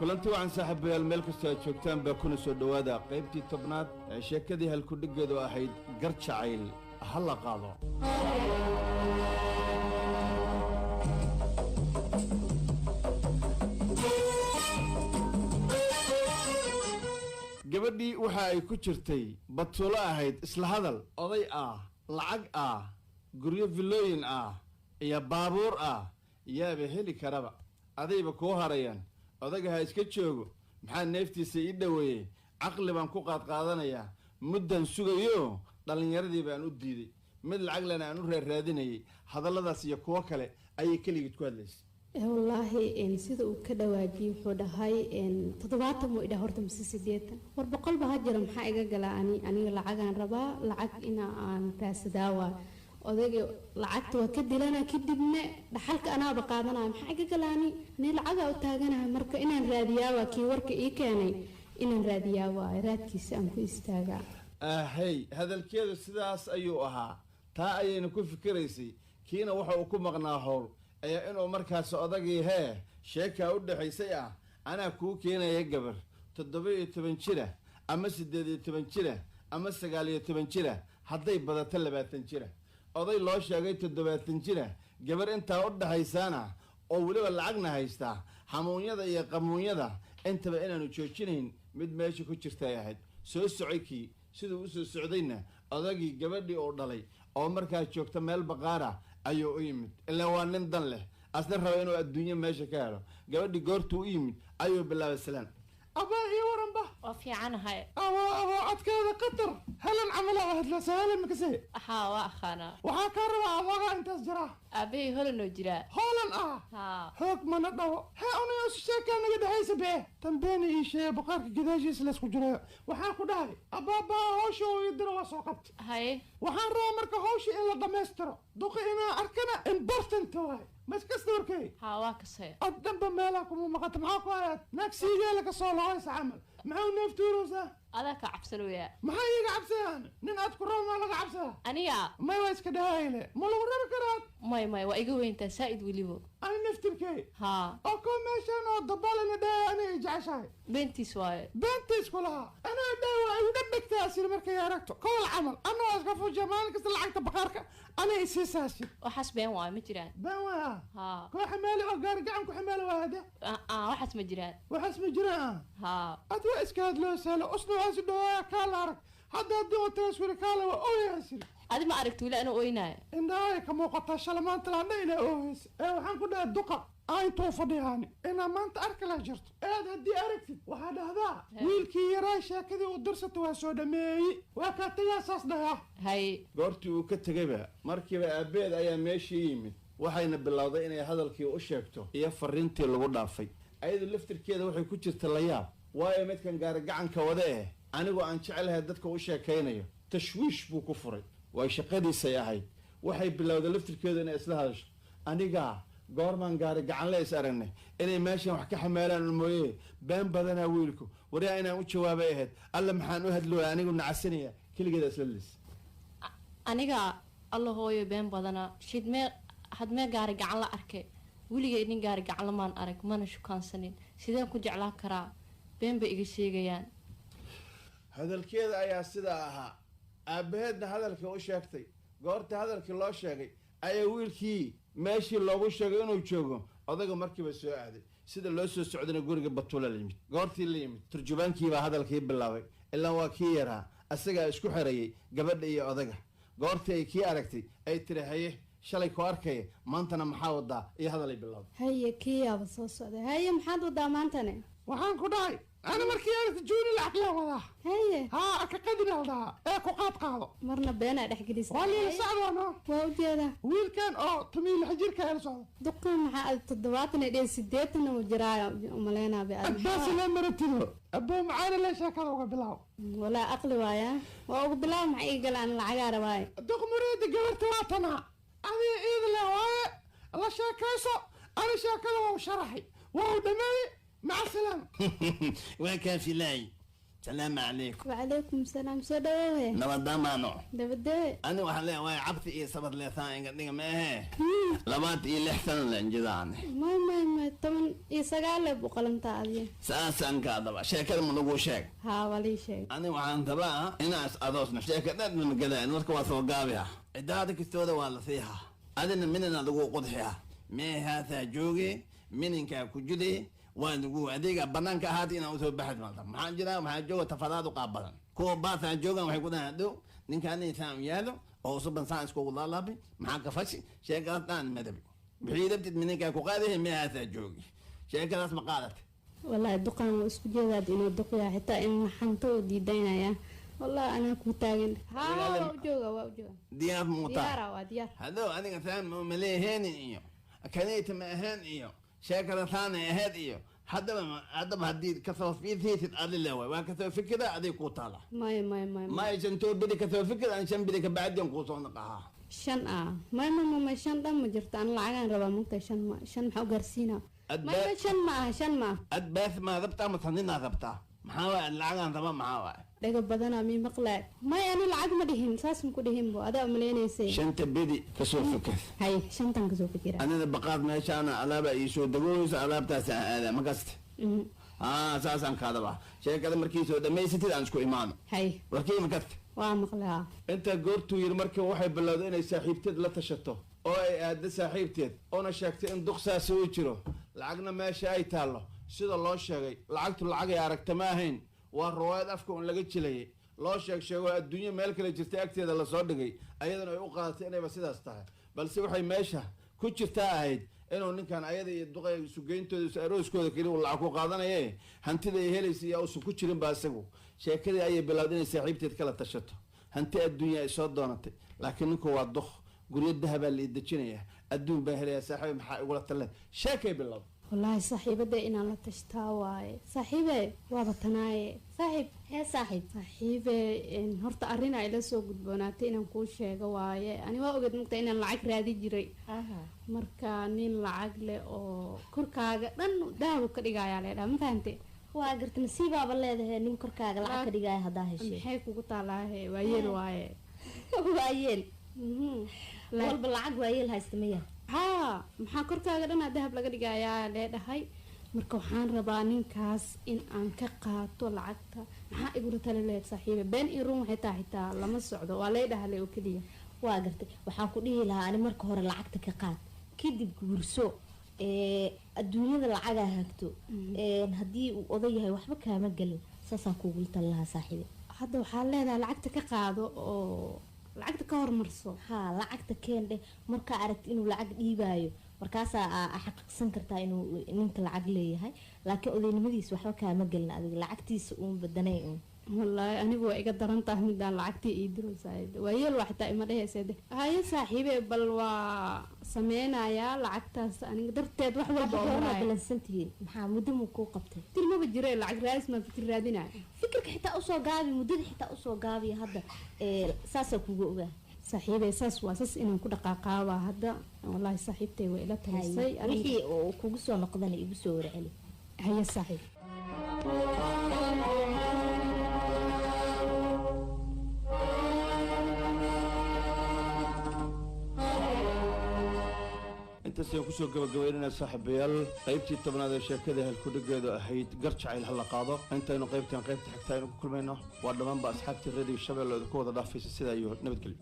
Kulanti wacan, saaxiibayaal, meel kastoo aad joogtaan baa kuna soo dhowaada qaybtii 10aad ee sheekadii halkudhiggeedu ahayd Gar Jacayl Ha La Qaado. Gabadhii waxa ay ku jirtay Batuulo ahayd isla hadal oday ah, lacag ah, guryo villooyin ah iyo baabuur ah yaaba heli karaba, adayba kuu harayaan. Odaga ha iska joogo, maxaa neeftiisa ii dhoweeyey? Caqli baan ku qaadqaadanayaa, muddan sugayo, dhallinyaradii baan u diiday, mid lacag lena aan u raarraadinayay. Hadalladaas iyo kuwo kale ayay keligeed ku hadlaysay. Wallaahi sida uu ka dhawaajiyey, wuxuu dhahay 70 muu idhaa horta mise 80? War 100ba ha jiro, maxaa iga galaa? Aniga lacagaan rabaa, lacag ina aan raadsadaa. Waa odayga lacagta waa ka dilana, kadibna dhaxalka anaaba qaadanaya. Maxaa iga galaa? Ani lacagaa u taaganahay, marka inaan raadiyaa waa kii warka ii keenay, inaan raadiyaa waayo raadkiisa aan ku istaagaa. Ahey, hadalkeedu sidaas ayuu ahaa, taa ayayna ku fikiraysay. Kiina waxa uu ku maqnaa howl ayaa inuu markaas odagii hee sheekaa u dhexaysay ah: anaa kuu keenaya gabar 17 jira ama 18 jira ama 19 jira, hadday badato 20 jira. Oday loo sheegay 70 jira gabar intaa u dhexaysaana oo weliba lacagna haystaa, xamuunyada iyo qamuunyada intaba inaanu joojinayn mid meesha ku jirtay ahayd. Soo socay kii, siduu usoo socdayna odagii gabadhii uu dhalay oo markaa joogta meel baqaara ayuu u yimid. Ilaa waa nin dan leh, asna raba inuu adduunyo meesha ka helo. Gabadhii goortuu u yimid ayuu bilaabay salaan: "Abaa, ii waranba." Waa fiicanahay. "Abaa, abaa, codkeeda qatar Helan camal aa hadlasa. Helan makase?" Haa, waa aqaanaa. "Waxaa kaa rabaa adoogaa intaas jira." Aabbahay Holanoo jiraa. "Hoolan ah?" Haa. "Xoog mana dhawo hee, unayosu sheekaa naga dhexaysa bee tambeena ii sheega, baqaarka gadaashiisa laysku jirayo. Waxaan ku dhahay, abaabaa, hawsha oo ii diro waa soo qabtay." Haye. "Waxaan rabaa marka hawsha in la dhammaystiro, duqi inaa arkana important waay, maskasta warkay." Haa, waa kasay. "Ad dhanba meelaha kuma maqata, maxaa ku hayaad? Naag siigeela ka soo loqaysa camal, maxaa u neeftuuraysaa?" Adaa ka cabsanooyaa. "Maxaa iiga cabsadaan? Nin aad ku rabo maa laga cabsadaa?" Aniga? "May, waa iska dhahayle, ma lagu rabi karaad?" May, may, waa iga weyntaa saa'id welibo. "Ani naftirkey?" Haa. "Oo ko meeshan oo dabaalina dhahay aniga i jeceshahay." Beentiis waaye. "Beentiis kulahaa, anaa dhahay waa igu dhadhegtaa sir markay aragto kowal camal, ana waa iska fujiya maalin kasta lacagta baqaarka ana isiisaasi." Waxaas been waaye, ma jiraan. "Been waaya?" Haa. "Koo xamaali oo gaari gacan ku xamaali waa hade." Waxaas ma jiraan. "Waxaas ma jiraan?" Haa. "Ad waa iska hadloo sahlo, usna waxaan si dhawaaya kaa la arag hadda haddii wataaswiri kaala waa ooyaasiri." Adi ma aragti weli anuu ooynaayo? "Indhahay ka muuqataa shala maanta laandha inaa oohaysa. Ee waxaan ku dhahay, duqa aa intuu fadhiyaani inaa maanta arki la jirto eed, haddii aragtid waxaa dhahdaa wiilkii yaraa sheekadii uu dirsata waa soo dhameeyey, waa kaa tagaa, saas dhahaa." Haye. Goortii uu ka tegayba markiiba aabbeed ayaa meeshii yimid, waxayna bilowday inay hadalkii u sheegto iyo fariintii lagu dhaafay. Ayadu laftirkeeda waxay ku jirta layaab, waayo midkan gaari gacanka wade eh anigoo aan jecelahay dadka u sheekaynayo tashwiish buu ku furay, way shaqadiisay ahayd. Waxay bilowday laftirkeedu inay isla hadasho: aniga goormaan gaari gacanle is aragnay? Inay meeshan wax ka xamaalaan un mooye, been badanaa wiilku. Waryaa, inaan u jawaabay ahayd. Alla, maxaan u hadlooya anigu nacasanaya? Keligeeda isla lis. Aniga alla hooyo, been badana shidmee, hadmee gaari gacan la arkay? Weligay nin gaari gacan lamaan arag, mana shukaansanin, sideen ku jeclaan karaa? Been bay iga sheegayaan. Hadalkeeda ayaa sidaa ahaa. Aabbaheedna hadalkii u sheegtay. Goorta hadalkii loo sheegay ayaa wiilkii meeshii loogu sheegay inuu joogo odaga markiiba soo aaday. Sida loo soo socdana guriga Batuula la yimid. Goortii la yimid, turjubaankiibaa hadalkii bilaabay, ilaa waa kii yaraa asagaa isku xerayay gabadha iyo odaga. Goortii ay kii aragtay ay tiri: "Haye, shalay ku arkaya, maantana maxaa wadaa?" Iyo hadalay bilowday. Haye, kii yaaba soo socday. Haye, maxaad wadaa maantane? "Waxaan ku dhahay, ana markii aragta juuni lacag lee wadaa." Haye. "Haa, aka qadina la dhahaa ee ku qaad qaado." Marna beenaa dhexgelisa. "Waa liila socdaano." Waa ujeedaa. "Wiilkan oo 16 jirka ee la socda." Duqan maxaa ad 70 dhe, 80 uu jiraayo umaleynaa bay. "Abbaasi lee maratido, aboo macaana lee sheekada uga bilaab." Walaa aqli waaya, waa ugu bilaab. Maxaa ii galaan? Lacagaa rabaayo. "Duq muriida, gabarta waa tanaa, adiga iida le waaye, la sheekayso. Ani sheekada waa u sharaxay, waa u dhameeyey, maca salaama." Waa kaa filaay. Salaamu calaykum. Wacalaykum salaam, soo dhawaawe. Nabadamaano. Dabadee. Ani waxaan leeyahay waay cabsi iyo sabad leesaan inga dhiga meehe 26 sano len jidaane. May may may, 19 le buqalantaa adiga. Saasaan kaadaba sheekada ma lagu sheeg? Haa, waa lii sheeg. Ani waxaan rabaa inaas adoosna sheeka dhan magalaan, marka waa soo gaabiha. Cidaada kastooda waa la siiha, adina minina lagu qudxiha, meehaasaa jooge, mininkaa ku jude, waa lagu adeega banaanka ahaata inaa usoo baxid malta. Maxaa jira? Waxaa jooga tafadaadu qaab badan, kuwa baasaa joogan waxay ku dhahaan hadhow ninkaani saan u yaalo oo usuban saan iskugu laalaabay, maxaa ka fashi sheekadaas dhaan madabi wixii rabtid mininkaa ku qaadahe, meehaasaa jooge, sheekadaas ma qaadate? Wallaahi duqaan waa isku jeedaad inuu duqyaa, xitaa in xanto u diidaynaya. Wallahi anaa kuu taagan. Haa, waa u jooga, waa u jooga. Diyaar muutaa? Diyaara, waa diyaar. Hadow adiga saan maleeheenin iyo kanayta ma ahayn iyo sheekada saanay ahayd iyo haddaba haddii kasoo fiirsiisid adile waay, waa kasoo fikira, adig kuu taala. Maya maya maya. Maya, shantoo beri kasoo fikir, aan 5 beri kabacdi aan kuu soo naqahaa. Shan ah? Maya maya maya maya, shan dhan ma jirto. Ana lacagaan rabaa mugtahay. Shan ma shan maxaa u gaarsiinaa? Maya maya, shan ma aha, shan ma aha. Ad bees maa rabtaa mase ninaa rabtaa? Maxaa waay lacagaan raba, maxaa waay? Dhaga badanaa mii maqlaa. Maya, ani lacag ma dhihin, saas ma ku dhihin bo, adaa umaleynaysay. Shanta beri kasoo fikir. Hay, shantan kasoo fikira. Anina baqaad meeshaana alaaba iisoo dagooysa, alaabtaas aan aadaa makaste. Haa, saasaan kaadaba sheekada markii soo dhamaysatid aan isku imaano. Hay. Warkii makaste? Waa maqlaa. Intaa goortuu yidhi marka waxay bilowday inay saaxiibteed la tashato oo ay aaddo saaxiibteed, oona sheegtay in duqsaasi uu jiro, lacagna meesha ay taallo. Sida loo sheegay lacagtu lacagay aragta ma ahayn, waa riwaayad afka un laga jilayay, loo sheeg sheego adduunyo meel kale jirtay agteeda lasoo dhigay, ayadana ay u qaadatay inayba sidaas tahay. Balse waxay meesha ku jirtaa ahayd inuu ninkan ayada iyo duqa isugeyntooda is arooskooda keli uu lacag ku qaadanaye, hantida ay helaysa iyo uusan ku jirin ba isagu. Sheekadii ayay bilowday inay saaxiibteed kala tashato. Hanti adduunya ay soo doonatay, laakiin ninku waa duq, guryo dahabaa la dejinaya, adduun baa helaya. Saaxiib, maxaa igula taleen? Sheekay bilowday. Wallaahi saaxiibada inaan la tashtaa waaye. Saaxiibe, waaba tanaaye saaxiib. Hee saaxiib. Saaxiibe, horta arrinaa ila soo gudboonaatay inaan kuu sheego waaye. Ani waa ogeed mugta inaan lacag raadi jiray. Marka nin lacag leh oo korkaaga dhan dahab ka dhigayaa leedhaha, ma fahante? Waa garta, nasiibaaba leedahay nin korkaaga lacag ka dhigaya haddaa heshay. Maxay kugu taalaahe? Waayeel waaye. Waayeel? Mhm. Walba lacag waayeel haysta maya. Haa, maxaa korkaaga dhanaa dahab laga dhigayaa leedhahay. Marka waxaan rabaa ninkaas in aan ka qaato lacagta. Maxaa igula tali lehed saaxiibe? Been iyo run waxay tahay xitaa lama socdo, waa leedhahale oo keliya. Waa gartay, waxaan ku dhihi lahaa ani marka hore lacagta ka qaad, kadib guurso. Adduunyada lacagaa hagto. Haddii uu oday yahay waxba kaama gelin, saasaan kuugula tali lahaa saaxiibe. Hadda waxaa leedahay lacagta ka qaado oo lacagta ka hormarso? Haa, lacagta keen dheh. Markaa aragti inuu lacag dhiibaayo, markaasaa aa xaqiiqsan kartaa inuu ninka lacag leeyahay, laakiin odaynimadiisa waxba kaama gelin, adiga lacagtiisa uun badanay uun. Wallaahi anigu waa iga daran tahay midaan lacagtii ii diro saaxiib. Waayeel waa xitaa ima dhehaysa de. Haye saaxiibe, bal waa sameynayaa lacagtaas aniga darteed wax walba oo hormaa maraya. Balansantihiin maxaa muddo muu kuu qabtay? Fikir maba jire, lacag raadis maa fikir raadinaya. Fikirka xitaa usoo gaabi, muddada xitaa usoo gaabiya hadda. Saasaa kuga ogaa. Saaxiibe, saas waa saas inaan ku dhaqaaqaabaa hadda. Wallaahi saaxiibtay waa ila talisay. Wixii uu kugu soo noqdana igu soo warceli. Haye saaxiib. Intaas ayaan kusoo gabagabaynayna saaxiibayaal qaybtii 10aad ee sheekada halkudhigeedu ahayd Gar Jacayl Ha La Qaado. Intaynu qaybtan qaybta xigta aynu ku kulmayno, waa dhammaanba asxaabtii Radio Shabeelle idinku wada dhaafaysa sidaa iyo nabadgelyo.